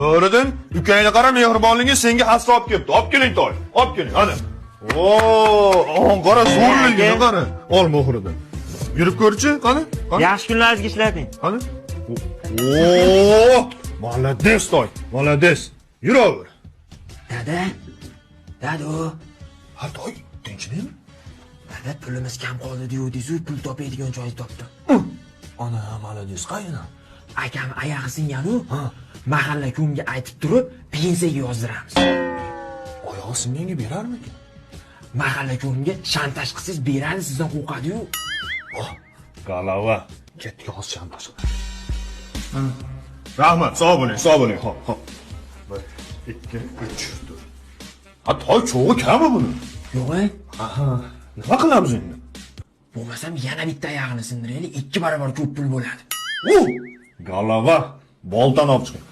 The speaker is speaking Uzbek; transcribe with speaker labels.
Speaker 1: To'g'ridan ukangni qara, mehribonligi senga hassa olib kelibdi. Olib keling, toy. Olib keling, ana. Oo, qara zo'rligini qara. Ol muhridan. Yurib ko'rchi, qani? Qani?
Speaker 2: Yaxshi kunlaringizga ishlating.
Speaker 1: Qani? Oo, молодец, toy. Молодец. Yuraver.
Speaker 3: Dada, dado.
Speaker 1: Ha, toy, tinchlikmi?
Speaker 3: Dada, pulimiz kam qoldi deyuvdingiz-u, pul topadigan joyni topdim.
Speaker 1: Ana, молодец, qayna?
Speaker 3: Akam oyog'i singan-u, mahalla ko'mga aytib turib, pensiyaga yozdiramiz.
Speaker 1: Oyog'i singanga berarmikin?
Speaker 3: Mahalla ko'mga shantaj qilsangiz beradi, sizdan qo'rqadi-yu.
Speaker 1: Голова. Ketdik hozir shantaj. Rahmat, sog' bo'ling, sog' bo'ling. Hop, hop. 1, 2, 3, 4. Ha, toy, cho'g'i kammi buni?
Speaker 3: Yo'q, e?
Speaker 1: Aha, nima qilamiz endi?
Speaker 3: Bo'lmasam yana bitta oyog'ini sindiraylik, 2 barobar ko'p pul bo'ladi.
Speaker 1: U, голова, boltani olib chiqing.